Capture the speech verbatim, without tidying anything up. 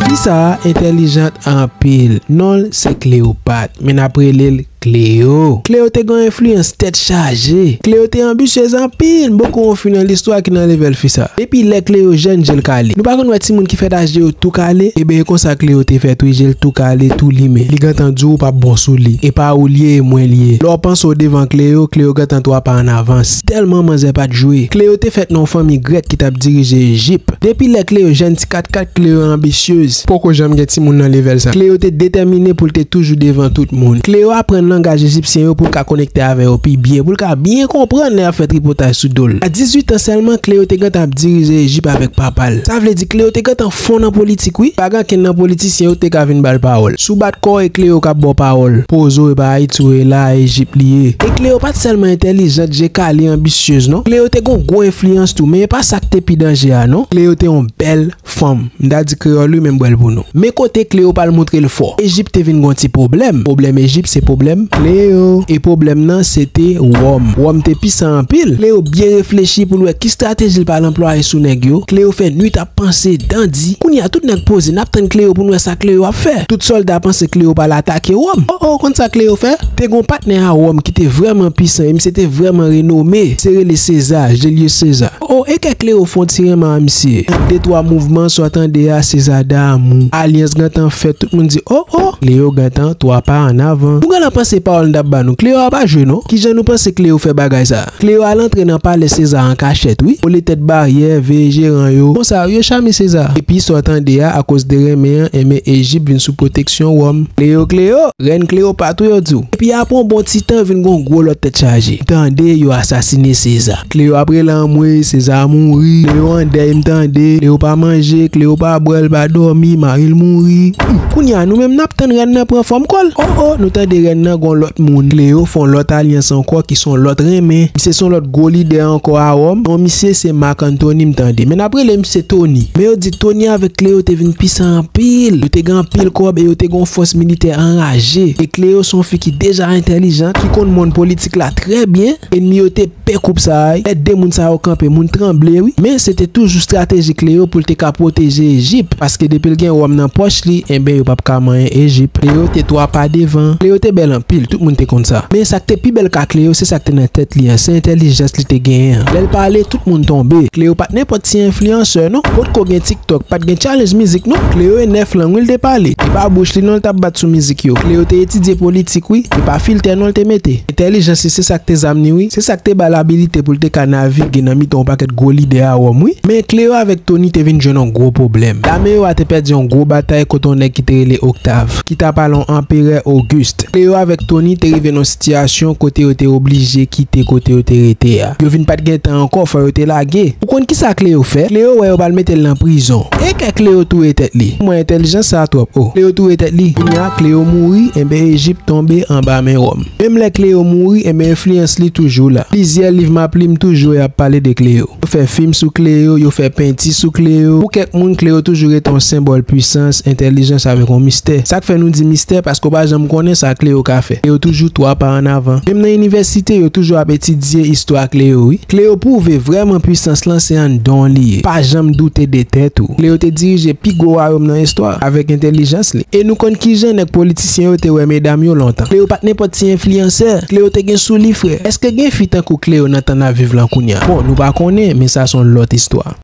Fi sa a entèlijant anpil. Non l se Cléopâtre, men n ap rele l Cléo. Cléo te gen yon enfliyans tèt chaje. Cléo te anbisyez anpil, m poko wè yon fi nan listwa ki nan level fi sa. Depi lè Cléo jèn, je l kale. Nou pa konn wè timoun ki fèt aje yo tou kale? Ebyen, e konsa Cléo te fèt wi, je l tou kale, tou limen. Li gentan di w ou p ap bon sou li. E pa ou l ye, e mwen l ye. Lè w panse w devan Cléo, Cléo gentan twa pa an avans. Tèlman manzè pa t jwe. Cléo te fèt nan yon fanmi grèk ki t ap dirije Ejip. Depi lè Cléo jèn, ti katkat Cléo anbisyez. Poko janm gen timoun nan level sa. Cléo te detèmine pou l te toujou devan tout moun. Cléo aprann langaj ejipsyen yo pou l ka konekte avè yo pi byen, pou l ka byen konprann lè y ap fè tripotay sou do l. A dizuit an sèlman, Cléo te gentan ap dirije Ejip avèk papa l. Sa vle di Cléo te gentan fon nan politik wi. Pa gen ankenn nan politisyen yo te ka vin ba l pawòl. Si w bat kò w e Cléo k ap ba w pawòl, poze w, e pa Ayiti w ye la, Ejip li ye. E Cléo pa t sèlman entèlijant, je kale, anbisyez non. Cléo te gen yon gwo enfliyans tou, men e pa sa k te pi danje a non. Cléo te yon bèl fanm. M ta di kreyòl wi, men m bwè l pou nou. Men kote Cléo pral montre l fò. Ejip te vin gon ti pwoblèm. Pwoblèm Ejip se pwoblèm Cléo. E pwoblèm nan se te Wòm. Wòm te pisan anpil. Cléo byen reflechi pou l wè ki estrateji l pral anplwaye sou nèg yo. Cléo fè nwit ap panse, dan di. Kounye a tout nèg poze, n ap tann Cléo pou n wè sa Cléo ap fè. Tout sòlda panse Cléo pral atake Wòm. O o, konn sa Cléo fè? Te gon patnè a Wòm ki te vrèman pisan e misye te vrèman renome. Se rele Seza, Julius Seza. O, e kè Cléo fè yon ti renmen a misye. Nan de twa mouvman sa w tande a, Seza damou. Alyans gentan fèt, tout moun di o o, Cléo gentan twa pa an avan. Nou gentan panse pawòl n t ap ba nou. Cléo a pa jwe non. Kijan nou panse Cléo fè bagay sa? Cléo al antre nan palè Seza an kachèt wi. Kole tèt baryè, veye jeran yo. Konsa yo chame Seza. Epi sa w tande a, akoz de renmen an, enben Ejip vin sou pwoteksyon Wòm. Cléo, Cléo, rèn Cléopâtre wi yo di w. Epi apre yon bon ti tan, vin gon gwo lòt tèt chaje. Tande yo asasine Seza. Cléo ap rele anmwey, Seza mouri. Cléo an dèy, m tande. Cléo pa manje, Cléo pa bwè, l pa dòmi, mari l mouri. Hmm, kounye a, nou menm n ap tann rèn nan pran fòm kò l. O o, nou tande rèn nan gon lòt moun. Cléo fè yon lòt alyans ankò ki se yon lòt renmen. Misye se yon lòt gwo lidè ankò a Wòm. Non misye se Marc Anthony, m tande. Men n ap rele misye Tony. Men yo di Tony avèk Cléo te vin pisan anpil. Yo te gen anpil kòb e yo te gen yon fòs militè anraje. E Cléo se yon fi ki deja entèlijant, ki konn mond politik la trè byen. Ènmi yo te pè koup sa a wi. Lè de moun sa yo kanpe, moun tranble wi. Men se te toujou estrateji Cléo pou l te ka pwoteje Ejip. Paske depi l gen Wòm nan pòch li, enben yo p ap ka manyen Ejip. Cléo te twa pa devan. Cléo te bèl anpil, tout moun te konn sa. Men sa k te pi bèl ka Cléo, se sa k te nan tèt li an, se entèlijans li te genyen an. Lè l pale, tout moun tonbe. Cléo pa t nenpòt ti enfliyansè non. Potko gen TikTok, pa t gen challenge mizik non. Cléo e nèf lang wi l te pale. E pa bouch li non l t ap bat sou mizik yo. Cléo te etidye politik wi. E pa filtè non l te mete. Entèlijans li se sa k te zam ni wi. Se sa k te ba l abilite pou l te ka navige nan mitan yon pakèt gwo lidè a Wòm wi. Men Cléo avèk Tony te vin jwenn yon gwo pwoblèm. Lame yo a te pèdi yon gwo batay kont yon nèg ki te rele Octave, ki t ap al yon anperè Auguste. Cléo avèk Tony te rive nan yon sitiyasyon kote yo te oblije kite kote yo te rete a. Yo vin pa t gen tan ankò, fò yo te lage. Ou konn kisa Cléo fè? Cléo wè yo pral mete l nan prizon. E kè Cléo touye tèt li. Mwen entèlijans sa twòp o. Cléo touye tèt li. Kounye a Cléo mouri, enben Ejip tonbe anba men Wòm. Menm lè Cléo mouri, enben enfliyans li toujou la. Plizyè liv Maplim toujou ap pale de Cléo. Yo fè fim sou Cléo, yo fè penti sou Cléo. Pou kèk moun, Cléo toujou rete yon senbòl pwisans, entèlijans avèk yon mistè. Sa k fè nou di mistè, paske w pa janm konnen sa Cléo ka fè. Cléo toujou twa pa an avan. Menm nan inivèsite, yo toujou ap etidye istwa Cléo wi. Cléo pwouve vrèman pwisans lan se anndan w li ye. Pa janm doute de tèt ou. Cléo te dirije pi gwo wayòm nan istwa avèk entèlijans li. E nou konn kijan nèg politisyen yo te wè medam yo lontan. Cléo pa t nenpòt ti enfliyansè. Cléo te gen sou li, frè. Èske gen fi tankou Cléo nan tan n ap viv lan kounye a? Bon, nou pa konnen, men sa se yon lòt istwa.